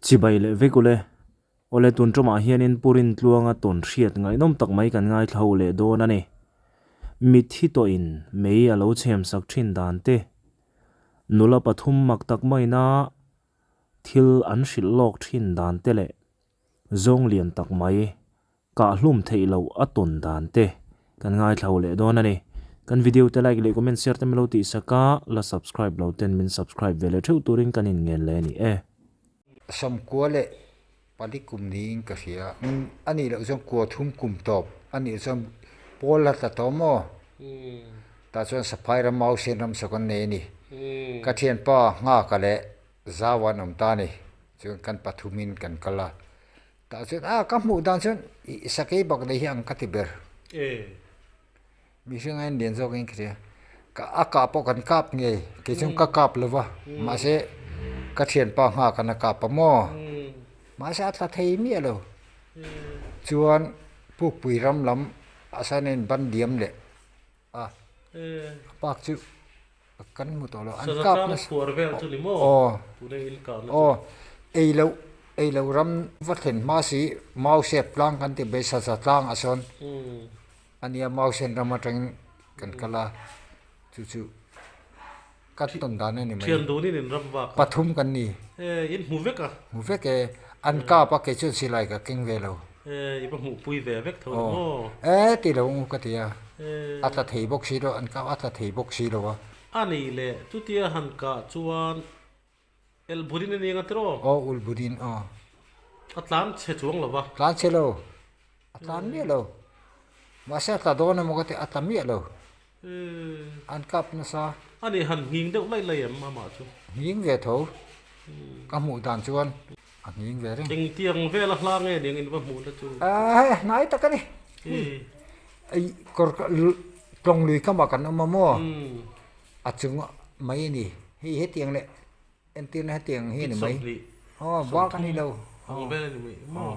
Chibai leh vek ule. Awle tun ṭawmah hianin Pu Rintluanga tawn hriat ngaihnawm tak mai kan ngaithla ho leh dawn a ni. Mitthi tawhin mei a lo chhem sak ṭhin dan te, nula pathum mak tak maina thil an hrilh lawk ṭhin dan te leh zawng lian tak mai Kahhlum theih loh a tawn dan te kan ngaithla ho leh dawn a ni. Kan video te like leh comment share te min lo tihsak a, la subscribe lo ten min subscribe ve leh theuh turin kan inngen leh a ni e. Sawmkua leh pali kum niin ka hria. A nih loh chuan kua thum kum tawp a nih chuan pawl a tla tawh maw? Tah chuan Saphai ram Mausen ram saw kan nei a ni. Ka thianpa Nghaka leh Zau an awm ta a ni. Chuan kan pathumin kan kal a. Tah chuan a ka hmuh dan chuan ih sakei bak nei hi ang ka ti ber. Mihring a inlian zawk in ka hria. Ka a kah pawh kan kap ngei kei chuan ka kap lo va mahse ka thianpa nghak an a kap a maw mahse a tla thei miah lo. Chuan pukpui ram lam a sawn a inban diam leh a a park chu kan hmu tawh lo an kap nasa aw aw ei loh ei loh ram va thlen hma si mau sep tlang kan ti mai saza tlang ah sawn ania mau sen ram atangin kan kal a chu chu kan tawn dan a ni mai pathum kan ni hmu vek e an kap a kei chuan silai ka keng ve lo. I va hmuhpui ve vek tho ni maw? E ti lo u ka ti a, a tla thei bawk si lo, an kap a tla thei bawk si lo a. A nih leh chutia han kah chuan Elburin a ni ang a tiraw? Aw Ulburin aw. A tlan chhe chuang lo va. Tlan chhe lo, a tlan miah lo. Mahse a tla dawn emaw ka ti, a tla miah lo. An kap nasa. A nih han nghing deuh laih laih em amah chu? Nghing ve tho. Ka hmuh dan chuan a nghing ve reng. Engtiang vela hla nge ning in va hmuh na chu? Hei hnai tak a ni. Ei kawr tlawng lui kamah kan awm a maw? A chung mai a ni. Hei hetiang leh entirna hetiang hi a ni mai. Aw bak a ni lo. Ang vel a ni mai maw?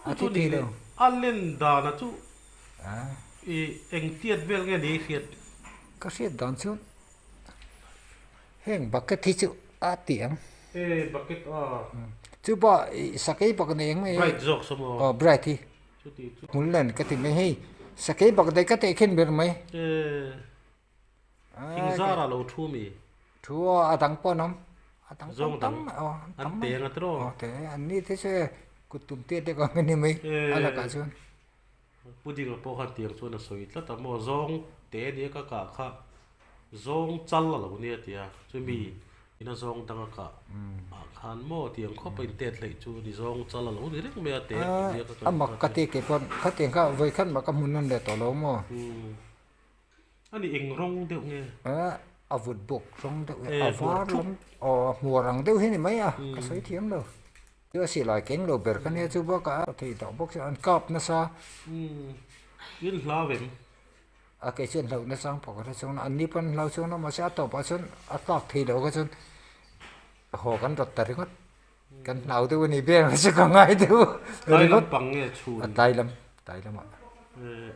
A thi thei lo. A len dana chu i engtiat vel nge ni i hriat? Ka hriat dan chuan heng bucket hi chu a ti ang. E bucket a. Chu ba i sakei bak nei ang mai. Bright zawk saw maw? Aw bright hi. Chuti chu. Hmul len ka ti mai hei sakei bak daih ka teh khin ber mai. E Thingzara lo thu mi. Thu a dang pawh an awm. A dang pawh tam aw an tam mai. An teng a tiraw? Aw te an ni te chu e kut tum te te kawng a ni mai a lakah chuan. Pudding a pawh khan tiang chuan a sawi tlat a maw zawng te nia ka kah kha zawng chal a lo nia tia chumi ina zawng dang a kah ah khan maw tiang khawp a intet hleih chu ni zawng chal a lo ni reng mai a te nia ka kah A mak ka ti kei pawn khatiang kha vawikhat mah ka hmu nawn leh tawh lo maw. A ni eng rawng deuh nge? A vut bawk rawng deuh a var lam aw a hmuar ang deuh hi a ni mai a ka sawi thiam lo. Chu a silai keng lo ber kha nia chu bakah a thei tawh bawk chuan an kap nasa. In hlau em? A kei chuan hlauh nasa ang pakhat a chuan an ni pawn an hlau chuan a mahse a tawpah chuan a tlak thei loh kha chuan haw kan rawt ta ringawt. Kan hlau deuh a ni ber ang chu ka ngai deuh Tlai lam pang nge chhun? A tlai lam, tlai lamah.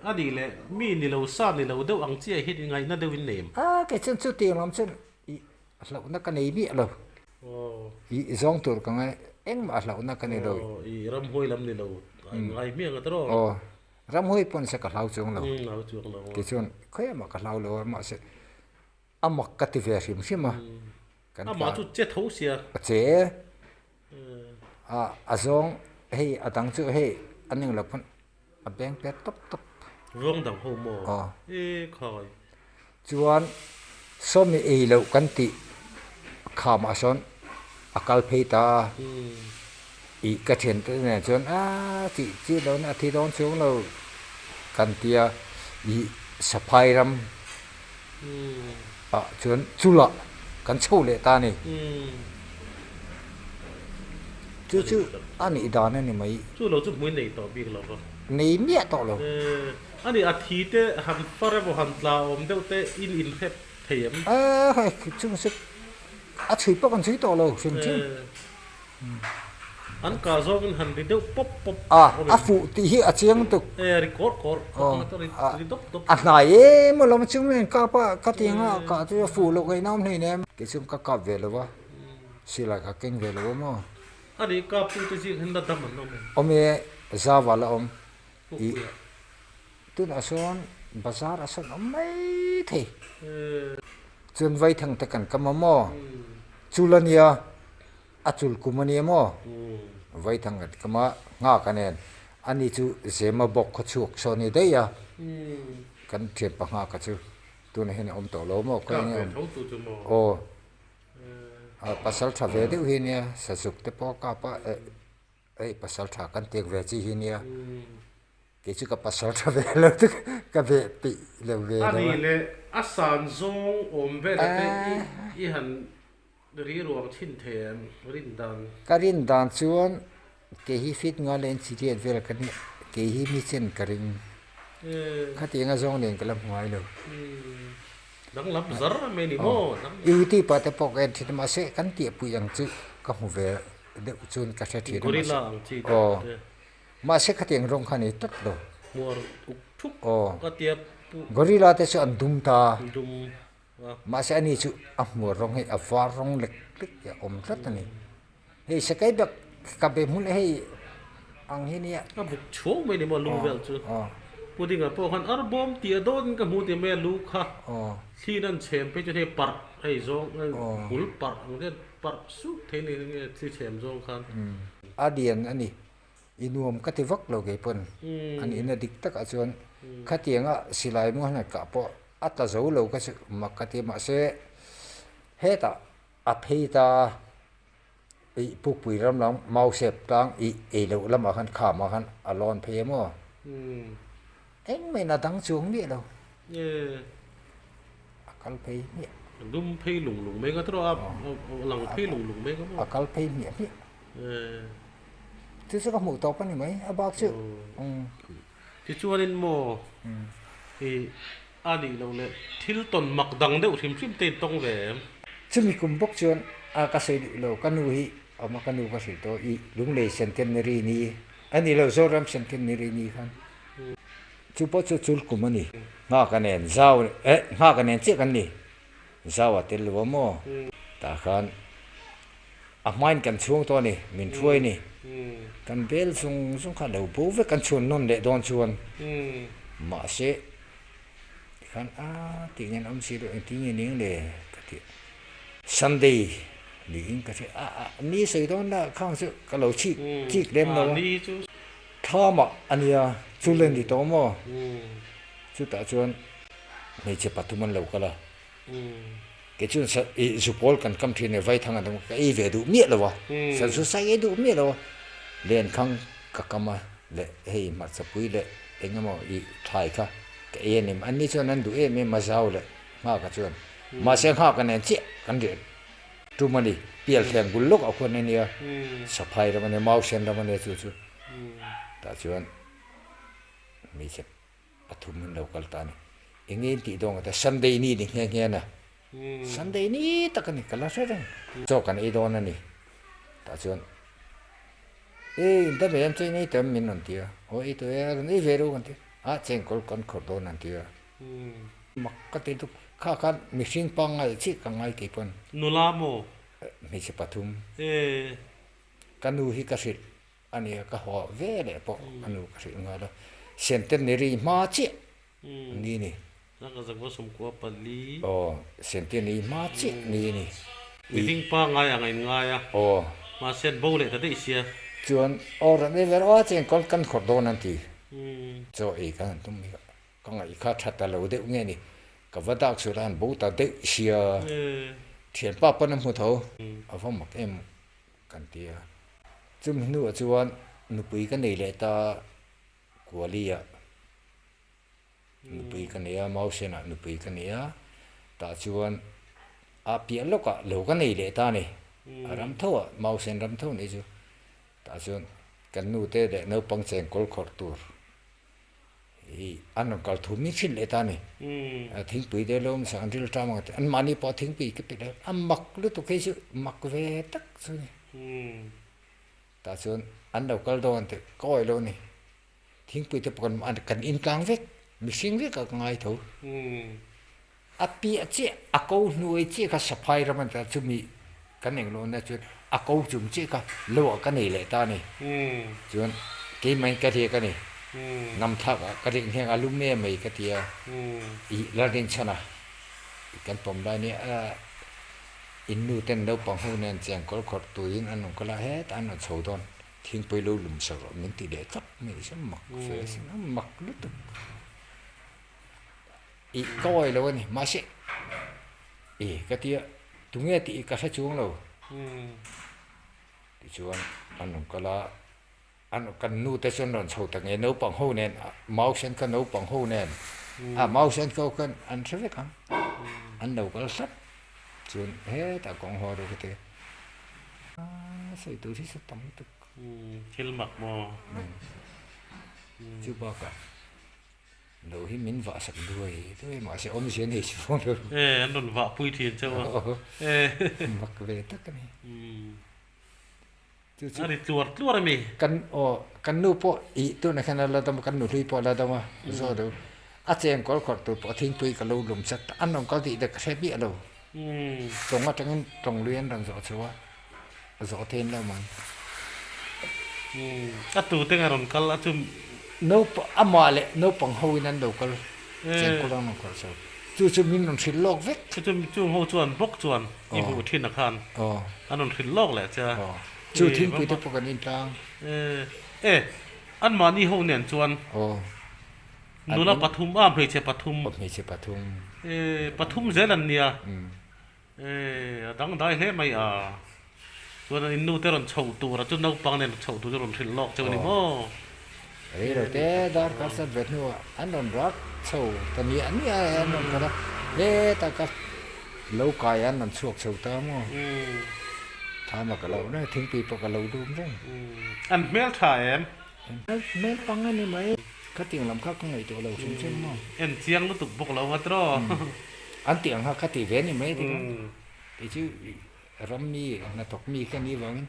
A nih leh mi ni lo sa ni lo deuh ang chiah hian ingaihna deuh in nei em? A kei chuan chutiang lam chuan ih hlauhna ka nei miah lo. Ih zawng tur ka ngai engmah hlauhna ka nei lo. Ih ramhuai lam ni lo ngai hmiah ang a tiraw? Aw, ramhuai pawn se ka hlau chuang lo. Hlau chuang lo. Tichuan khawiah ka hlau lo a mahse a mak ka ti ve hrim hrim a. Kan Amah chu che tho sia. A che a, a zawng hei a dang chu hei a ning lo pawn a beng pet tawp tawp. Ruang dang ho maw? Aw. E khai. Chuan sawmi ei loh kan tih khamah sawn a kal phei ta a. Ih ka thian te nen chuan a tih chi lo na a thi dawn chuang lo kan tia ih saphai ram ah chuan chulah kan chho leh ta a ni. Chu chu a nih dan a ni mai. Chu lo chu hmui nei tawh bik lo va. Nei miah tawh lo. A nih a thi te han far emaw han tla awm deuh te in inhrep thei em? A hei chung chu a chhui pawh kan chhui tawh lo hrim hrim. An kah zawngin han ri deuh pawp pawp A, a fuh tih hi a chiang tuk. E, ri kawr kawr a ri ri dawp dawp. A hnai em alawm chung in kap a, ka ti anga kah chu a fuh loh ngaihna awm hleinem. Kei chu ka kap ve lo a, silai ka keng ve lo a maw. A nih ka pu te zing hian la dam an awm em? Awm e, zau ah la awm. I tunah sawn bazar ah sawn awm mai thei. Chuan vaithang te kan kam a maw? Chul a nia, a chul kum a nia maw? Vaithang kan kam a, nghak a nen. Ani chu Zema bawk khaw chhuak sawn ni daih a, kan thianpa nghak a chu tunah hian a awm tawh lo maw? Khawi nge awm? Aw. Pasal tha ve deuh hi nia sazuk te pawh a kap a eh hei pasal tha kan tek ve chi hi nia kei chu ka pasal tha ve lo te ka ve peih lo ve lo a. A nih leh a san zawng awm vel a te i han ri ruang thin thei em rin dan. Ka rin dan chuan Kei hi fit nga leh inchi riat vel ka nia, kei hi mi chen ka ring. Khatiang a zawng nen ka la hmu ngai lo. Danglam zar mai ni maw? Youtube ah te pawh ka en thin a, mahse kan tihpui ang chu ka hmu ve deuh chuan ka hre thin a. Gorilla ang chi deuh te. Mahse khatiang rawng kha a nei tlat lo. Hmuar uk thuk ka tia pu. Gorilla te chu an dum ta. Dum. Mahse ani chu a hmuar rawng hi a var rawng lek lek hi a awm tlat a ni. Hei sakai bak ka be hmun hei ang hi nia. A buk chhuang mai ni maw lu vel chu. Pudding ah pawh khan ar bawm tih a dawt in ka hmu tih mai a lu kha thli an chhem phei chuan hei parh hei zawng hmul parh ang te parh sup thei ni nge thli chhem zawng khan. A lian a ni. I nuam ka ti vak lo kei pawn. A nihna dik takah chuan khatianga silai mu han kah pawh a tla zo lo kha chu mak ka ti mahse hetah a phei ta a. Ih pukpui ram lam mau sep tlang ih ei loh lamah khan khamah khan a lawn phei em aw? Engmah a dang chuang miah lo. A kal phei hmiah. A dum phei lung lung mai ka tawh a, a lang phei lung lung mai ka maw? A kal phei hmiah hmiah. Chu chu ka hmuh tawp a ni mai, a bak chu. Tichuanin maw ih A nih loh leh thil tawn mak dang deuh hrim hrim te in tawng ve em? Chumi kum bawk chuan a ka sawi duh lo, ka nu hi awm a, ka nu ka hrilh tawh i Lunglei Centenary ni a ni lo, Zoram Centenary ni khan chu pawh chu chul kum a ni. Nghak a nen zau eh nghak a nen chiah kan ni, zau a tel lo a maw? Tah khan a hmain kan chhuang tawh a ni, min hruai a ni. Kan bel zung zung kha lo bo vek kan chhuan nawn leh dawn chuan mahse Tikhan a tih ngen awm si lo engtin nge ning le ka ti Sunday niin ka hria a a ni sawi dawn la khang chu ka lo chik chik lem lo a thlamah a nia chul a ni tawh maw chutah chuan hmeichhe pathum an lo kal a kei chuan sa ih zupawl kan kam thin e vaithang an awm ka ei ve duh miah lo a sazu sai ei duh miah lo a lenkhang ka kam a leh hei hmarchapui leh eng emaw ih thlai kha ka ei a ni an ni chuan an duh em em a zau leh nghaka chuan mahse nghaka nen chiah kan riah tum a ni pial thleng bul lawkah khuan a nia saphai ram a nia mausen ram a nia chu chu tah chuan hmeichhe pathum an lo kal ta a ni eng nge tih dawn ka tia Sunday ni ni nghe nghe a na Sunday ni tak a ni ka la hre reng chaw kan ei dawn a ni tah chuan. Ei in ta ve em che in ei tawh em min rawn ti a, aw ei tawh e a rawn ei ve reuh kan ti a, a chengkawl kan khawrh dawn an ti a, mak ka ti lutuk, kha khan mihring pangngai chiah ka ngai kei pawn. Nula maw? Hmeichhe pathum. Ka nu hi ka hrilh a nia, ka haw ve leh pawh ka nu ka hrilh nghal a, Centenary hma chiah Ni ni. A ka zakva 14. Aw, Centenary hma chiah ni ni. Mihring pa ngai ang a in ngai a. Aw. Mahse an bo leh ta daih sia. Chuan aw ran ei vel aw cheng kawl kan khawrh dawn an ti. Chaw ei khan an tum mai kha. Ka ngaih kha tha ta lo deuh nge ni. Ka va dak sual a an bo ta deuh sia. Thianpa pawn a hmu tho. A va mak em kan ti a. Chumi hnuah chuan nupui ka nei leh ta Kuali-ah. Nupui ka nei a, Mausenah nupui ka nei a, tah chuan a piah lawkah lo ka nei leh ta a ni. A ram tho ah, Mausen ram tho nih chu. Tah chuan kan nu te leh naupang chengkawl khawrh tur hi an rawn kal thu min hrilh leh ta a ni. Thingpui te lo awm sak an ril ṭam ang a ti. Anmahni pawh thingpui ka pe leh a mak lutuk hi chu mak ve tak chu a ni. Tah chuan an lo kal dawn tih ka awih lo a ni. Thingpui te pawh kan kan in tlang vek, mihring vek ah ka ngai tho. A piah chiah, a ko hnuai chiah kha saphai ram an ti a, chumi kan eng lohna chuan A ko chung chiah kha lo ah ka nei leh ta a ni. Chuan keimahin ka riak a ni. Namthlak ah ka riak hniang a lum em mai ka ti a. I Lalrinchhan a kan pawm lai nia a in nu ten naupang ho nen chengkawl khawrh turin an rawn kal a, hetah an rawn chho dawn thingpui lo lum sak rawh min ti leh tlat mai a mak fe a sin a mak lutuk. I ka awih lo a ni mahse e ka tia tunge tih ka hre chuang lo tichuan an rawn kal a an kan nu te chuan rawn chho ta nge naupang ho nen mau sen kha naupang ho nen a mau sen kho khan an hre vek ang an lo kal tlat chuan hetah kawng haw ru ka ti a sawi tur hi chu tam tuk thil mak maw chu bakah. Lo hi min vah sak duai duai mahse awmzia nei chuang lo. E an rawn vah pui thin chauh a. E. Mak ve tak a ni. Chu chu. A ri tluar tluar a mi. Kan aw kan nu pawh ih tunah hian a la dam a kan nu hlui pawh a la dam a zawh lo. A cheng kawl khawrh tur pawh thingpui ka lo lum chat an rawn kal tih te ka hre miah lo. Tawng atangin tawng lui an rawn zawh chho a zawh thein lo mai. A tu te nge rawn kal a chu. Naupang amah leh naupang ho in an lo kal chengkawl an rawn kal chho chu chu min rawn hrilh lawk vek. Chu chu chung ho chuan bawk chuan i hmuh thin a khan an rawn hrilh lawk leh che a. Chu thingpui te pawh kan intlang. E anmahni ho nen chuan. Nula pathum a, hmeichhe pathum. Aw, hmeichhe pathum. E, pathum zel an nia. E, a dangdai hle mai a. Chuan an innu te rawn chhoh tur a, chu naupang nen chhoh tur chu rawn hrilh lawk cheu a ni maw? Rei lo te, darkar sat ve hnuah an rawn rak chho ta niah niah e, an rawn kal a, hetah ka lo kai an rawn chhuak chho ta maw? Thama ka lo reng, thingpui pawh ka lo dum reng. An hmel tha em? Hmel pang a ni mai. Khatiang lam kha ka ngaihtuah lo hrim hrim maw? En chiang lutuk bawk lo a tiraw? An tih ang kha ka ti ve ni mai tikhan. Kei chu ram mi hnathawk mi ka nih vangin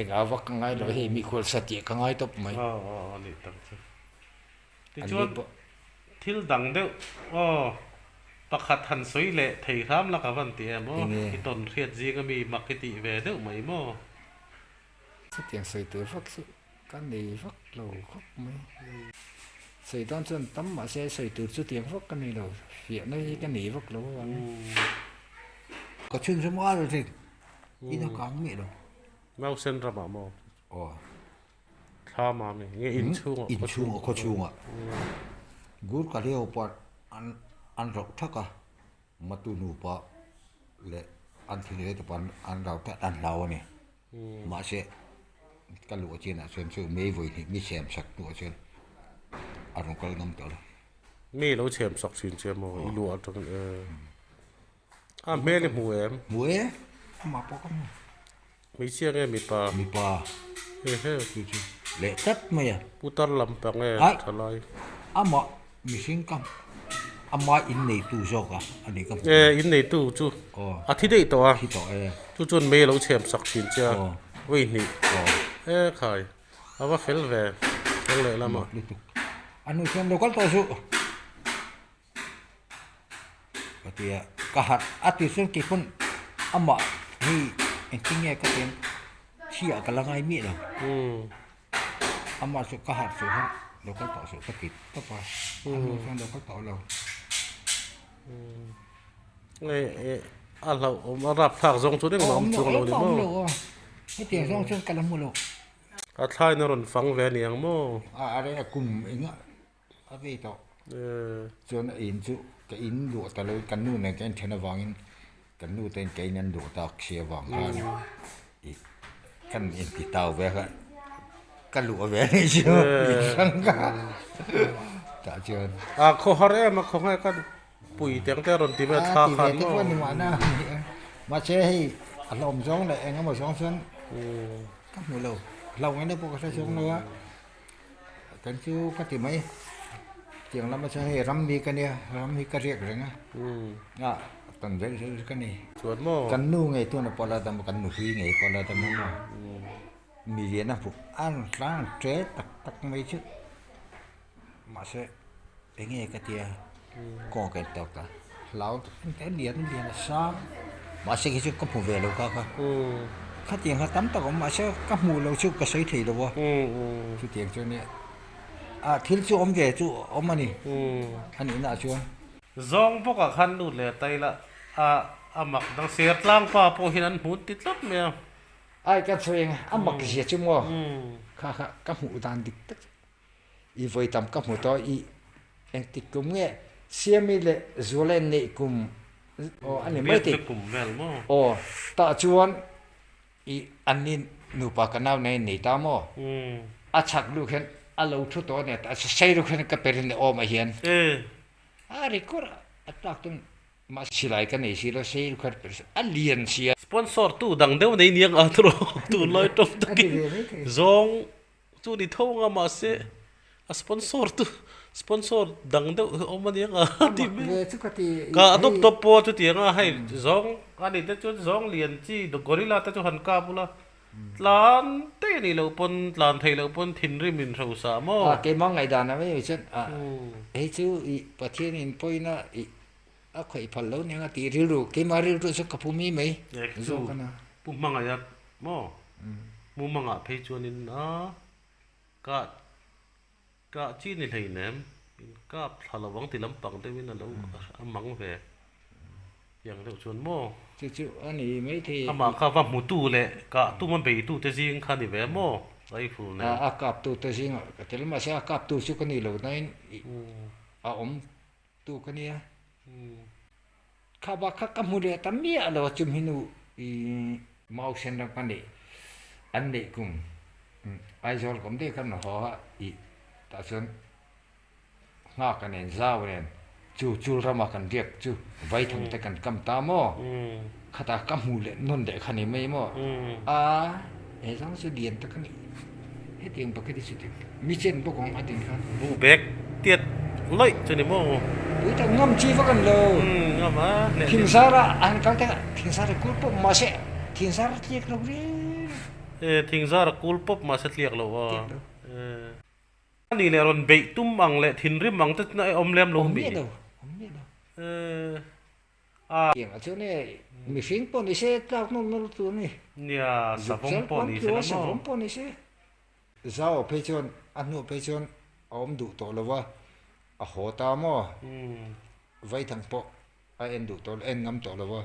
engah vak ka ngai lo hei mikhual satih ka ngai tawp mai. Aw aw aw ni tak chu. Tichuan thil dang deuh aw pakhat han sawi leh thei hram la ka van ti em aw i tawn hriat zing ami mak i tih ve deuh mai maw? Chutiang sawi tur vak chu ka nei vak lo khawp mai. Sawi dawn chuan tam mahse sawi tur chutiang vak ka nei lo, fiahna hi ka nei vak lo avangin. Ka chhunzawm a rawh thin, in a kang miah lo. Nausen ramah maw? Aw. Thlam ah mi, nge in chhungah? In chhungah, khaw chhungah. Gurkha leo pawh an rauh thak a. Matu nupa leh an thil leh te pawh an rau tlat an hlau a ni. Mahse ka luh chinah chuan chu mei vawi hnih mi chhem sak hnuah chuan a rawn kal ngam tawh lo. Mi lo chhem sak thin che maw i luh atangin e. A hmel i hmu em? Hmu e, amah pawh ka hmu. Hmeichhia nge mipa? Mipa. Ehe. Chu chu leh tlat mai a. Putar lam pang nge thalai? Amah mihring ka ama inneitu zawk a a ni ka hmu. E inneitu chu a thi daih tawh a. Thi tawh e. Chu chuan mei a lo chhem sak thin che a. Vawi hnih. E khai a va fel ve kawng leh lamah. Lutuk. A hnu chuan lo kal tawh suh. Ka ti a, ka harh a ti chuan kei pawn amah hi engtin nge ka ti ang thi ah ka la ngai miah lo amah chu ka harh suh khan lo kal tawh suh ka ti tawp a a hnu chuan lo kal tawh lo. A hlauhawm a rapthlak zawng chu engmah awm chuang lo ni maw? Hetiang zawng chuan ka la hmu lo. A thlain a rawn fang ve a ni ang maw? A rei a kum engah A vei tawh. Chuan a in chu ka in luah ta lo in kan nu nen ka inthen avangin kan nu te in ka in an luah tak si avang khan ih kan inti tau ve kha ka luah ve anih chu in hrang kha tah chuan. A khaw har em a khaw nge ka pui teng te a rawn ti ve thla khan maw. A ti ve te pawh a ni mahna mahse hei a hlauhawm zawng leh eng emaw zawng chuan ka hmu lo hlauh ngaihna pawh ka hre chuang lo a. Kan chu ka ti mai, tiang lama chuan hei ram mi ka nia, ram hi ka riak reng a, ah kan vel zel ka ni. Chuan maw? Kan nu ngei tuna pawh la dam a, kan nu hlui ngei pawh la dam a maw? Mi lian a hmuh an tlang ṭe tak tak mai chu, mahse eng nge ka tia kawng ka intawk ta, hlau tak em lian lian a sang, mahse khi chu ka hmu ve lo kha kha. Khatiang kha tam tak awm mahse ka hmuh loh chu ka sawi thei lo a, chutiang chu nia a thil chu awm ve chu awm a ni a nihna ah chuan. Zawng bawkah khan lut leh ta ila a a mak dang ser tlang pa pawh hian an hmu ti tlat mai a. Ai ka sawi ang a mak zia chu maw kha kha ka hmuh dan dik tak i vawi tam ka hmu tawh i engtik kum nge Siami leh Zuala in neih kum Aw a ni mai thei. Aw tah chuan i an ni nupa ka nau nei nei ta maw? A chhak lu khian a lo thu tawh a nia tah sei lu khian ka per in awm ah hian a ri kur a tlak tum mahse silai ka nei si lo sei lu khan per a lian sia. Sponsor tu dang deuh nei niang a tawh tunlai tawng takin zawng Chu ni tho anga mahse a sponsor tu sponsor dang deuh hi awm aniang a ti mai. Ka adopt tawp pawh chutiang a hei zawng a nih te chuan zawng lian chi gorilla te chu han kap ula tlan te nih loh pawn tlan theih loh pawn thinrim in hrosa maw. A keimah ngaihdan ah mai chuan a hei chu i Pathian in pawina i a khawih phal lo aniang a tih rilru keimah rilru chu ka pu mi mai zawk a na. Pu hmangaih a maw? Mumangah phei chuanin a kah kah chi ni hleinem in kap thla lo ang ti lampang deuhin a lo a mang ve tiang deuh chuan maw? Chu chu a ni maithei. Amah kha va hmutu leh kah tuma beitu te zing kha ni ve maw? Rifle nen. A kaptu te zingah ka tel mahse a kaptu chu ka ni lo nain a awm tu ka nia. Kha bak kha ka hmu leh ta miah lo a chumi nu i mau sen ram ka neih an neih kum Aizawl ka awm daih khan haw a i tah chuan nghak a nen zau nen chu chul rama kan riak chu vaithang te kan kam ta maw khatah ka hmu leh nawn leh kha ni mai maw a he zang chu lian tak a ni. Hetiang bucket hi chuti mi chen bawk ang a tin khan. Buh bag tiat lawih chu ni maw? Pui tak ngam chi vak an lo. Ngam a. Thingsar a an kal te thingsar a kul pawp mahse thingsar a tliak lo reng. E thingsar a kul pawp mahse tliak lo a. Tliak lo. A nih leh rawn beih tum ang leh thinrim ang te chu awm lem lo mi. Awm miah lo, awm miah lo. E a. Tiang ah chuan e mihring pawh ni se tlak nawm nawm tur a ni. Nia, savawm pawh ni se la maw? Savawm pawh ni se. Zau phei chuan a hnuah phei chuan a awm duh tawh lo va, a haw ta maw? Vaithang pawh a en duh tawh lo, en ngam tawh lo va.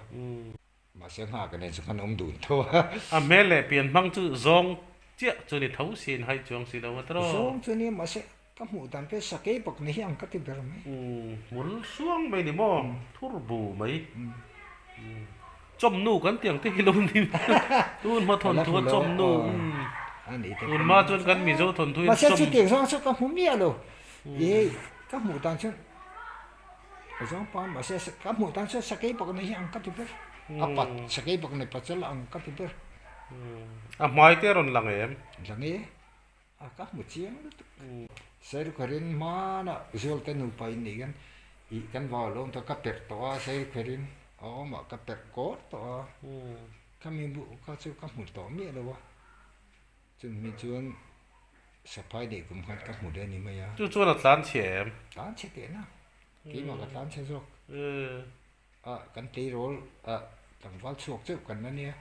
Mahse nghak nen chu khan awm dun tho a. A hmel leh pian hmang chu zawng chiah chu ni tho siin hai chuang si lo a tawh. Zawng chu nia mahse ka hmuh dan pawh sakei bawk ni hi ang ka ti ber mai. Hmul suang mai ni maw thur bu mai. Chawmnu kan ti ang te hi lo ni tun hma thawnthu a chawmnu tun hma chuan kan Mizo thawnthu in chawm. Mahse chutiang zawng chu ka hmu miah lo. Ih ka hmuh dan chuan. A zawng pa mahse ka hmuh tan chuan sakei pakhat hi ang ka ti ber. A pat sakei pakhat nei pachal ang ka ti ber. A hmai te a rawn lang em? Lang e. A ka hmu chiang lutuk. Sairukharin hmanah Zualte nupa in nih hian ih kan vau alawm tawh ka perh tawh a Sairukharin a awmah ka perh kawr tawh a. Khami bu kha chu ka hmu tawh miah lo a. Chumi chuan Saphai neih kum khan ka hmu leh a ni mai a. Chu chuan a tlan chhe em? Tlan chhe teh na. Keimah ka tlan chhe zawk. A kan tleirawl a tlangval chhuak cheuh kan la nia.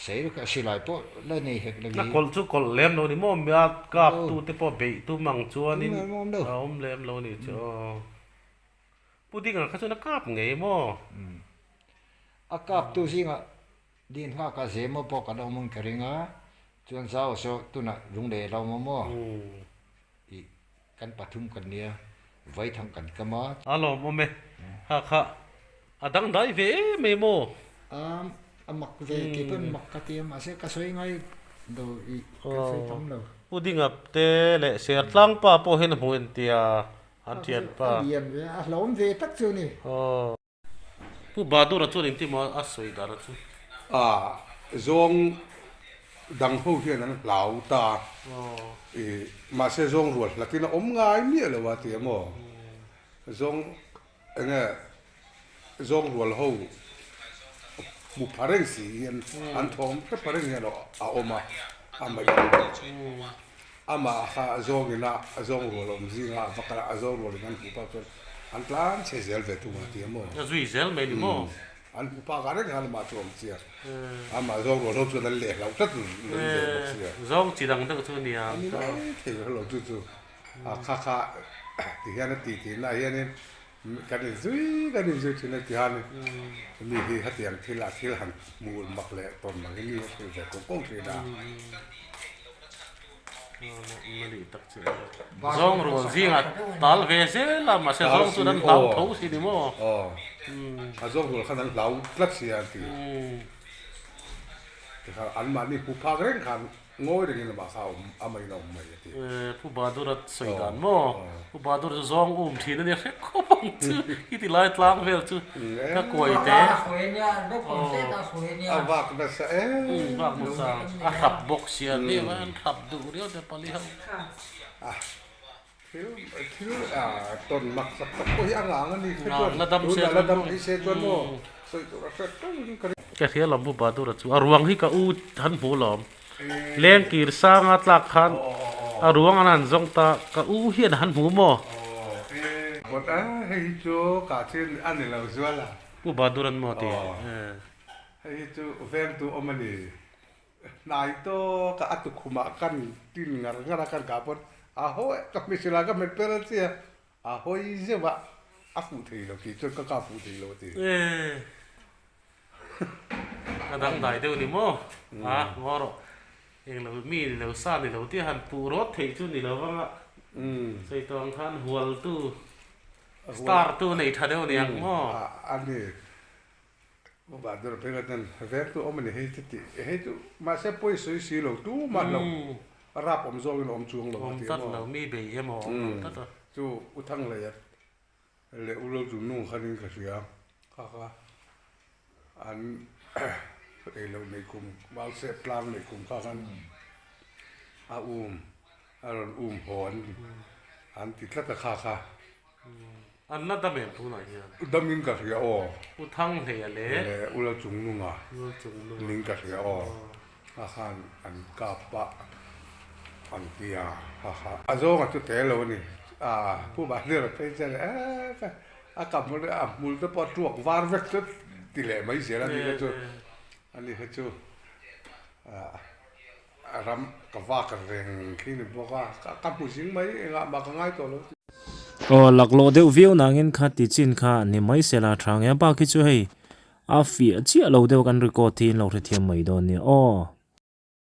Sei ka silai pawh la nei hek lo i. A kawlh chu kawlh lem lo ni maw? A kap tu te pawh beih tum ang chuanin a awm lem lo ni chu aw. Pu Dinga kha chuan a kap ngei maw? A kap tu zingah Din nghak a zema pawh kan awm ang ka ring a, chuan zau saw tunah lunglei a lo awm a maw? Ih, kan pathum kan nia, vaithang kan kam a. A lawm awm e, kha kha a dang dai ve em em maw? A, a mak ve, kei pawn mak ka ti a, mahse ka sawi ngai lo, ih, ka sawi tam lo. Pu Dingap te leh Sertlang pa pawh hian a hmu entia an thianpa. A lian ve, a hlauhawm ve tak chu a ni. Pu Bahadur-a chuan engtin maw a sawi dan a chu? A zawng dang ho hian an hlau ta. I mahse zawng rual hlatin a awm ngai miah lo a ti a maw? Zawng eng nge zawng rual ho hmu pha reng si hian an thawm hrep pha reng hian a awm a, a mah in amah kha zawng ina zawng rual awm zinga a va kal a, a zawng rualin an hmuh phak chuan An tlan chhe zel ve thung a ti a maw? A zui zel mai ni maw? An hmu phak ah reng khan amah chu a awm chiang. Amah zawng rual ho chuan an leh hlauh tlat an ve bawk sia. Zawng chi dang deuh chu a nia. A ni mai thei lo lo chu chu. A kha kha ti hian a ti tih na hianin kan inzui kan inzui thin a ti hian mi hi hetiang thil ah thil han hmu mak leh tawn mang hi mi a hrilh ve kawng kawng thin a. Zawng rual zingah tal ve zel a, mahse zawng chuan an hlau tho si ni maw? Aw, a zawng rual khan an hlau tlat si a an ti. Tikhan anmahni hmu phak reng khan ngawi rengin amah kha a awm, amahin a awm mai a ti. Pu Badur a sawi dan maw? Pu Badur chu zawng um thin a nia hrep khawp ang chu, i ti lai tlang vel chu ka kuai te. A vak nasa em. Vak nasa, a hrap bawk sia nia an hrap duh riau te pali ho. Thil thil tawn mak tak tak pawh hi a ngang a ni kha chuan tunah la dam phei se chuan maw sawi tur a hriat reng in ka ring. Ka hria lam Pu Badur a chu a ruang hi ka u han hmu lawm. Lengkir sanga tlak khan a ruang an han zawng ta ka u hian a han hmu maw? Bawt a hei hi chu kah chin a ni lo zual a. Pu Badur an maw ti? Hei hi chu vengtu awm a ni. Hnai tawk a a tukhumah kan tin ngar ngar a kan kah pawn a hawi ka hmeichhe lai ka hmet per a tia a hawi zeuh a a fuh thei lo tih chuan ka kah fuh thei lo a ti. Ka dangdai deuh ni maw? A ngaw rawh. Eng lo mi ni lo sa ni lo tia han puh rawt theih chu ni lo vang a. Sawi tawh ang khan hualtu star tu nei tha deuh ni ang maw? A ni. Badur phei kha chuan veng chu awm a ni hei chu tih hei chu mahse pawi sawi si lo tumah lo rap awm zawngin a awm chuang lo a ti maw? Awm tlat lo mi bei emaw awm lo tlat a. Chu U Thangleia Leh u lo chu nung khanin ka hria kha kha an ei loh neih kum mau sep tlang neih kum kha khan a um a rawn um haw an an ti tlat a kha kha. An la dam em tunah hian? Damin ka hria aw. U Thanghlei leh. Leh u Lalchungnunga. Lalchungnunga. Ning ka hria aw. A khan an kap a an ti a ha ha. A zawnga chu tel lo a ni. A pu Mahniara phei chuan e ka a kap hmul a hmul te pawh a tuak var vek chu ti leh mai zel a ni kha chu a ni kha chu a ram ka vak reng khi ni bawk a ka hmu zing mai engah mah ka ngai tawh lo. Aw laklawh deuh viau nangin kha ti chin kha ni mai sela tha nge a bak hi chu hei A fiah chiah lo deuh kan record hi in lo hrethiam mai dawn nia aw.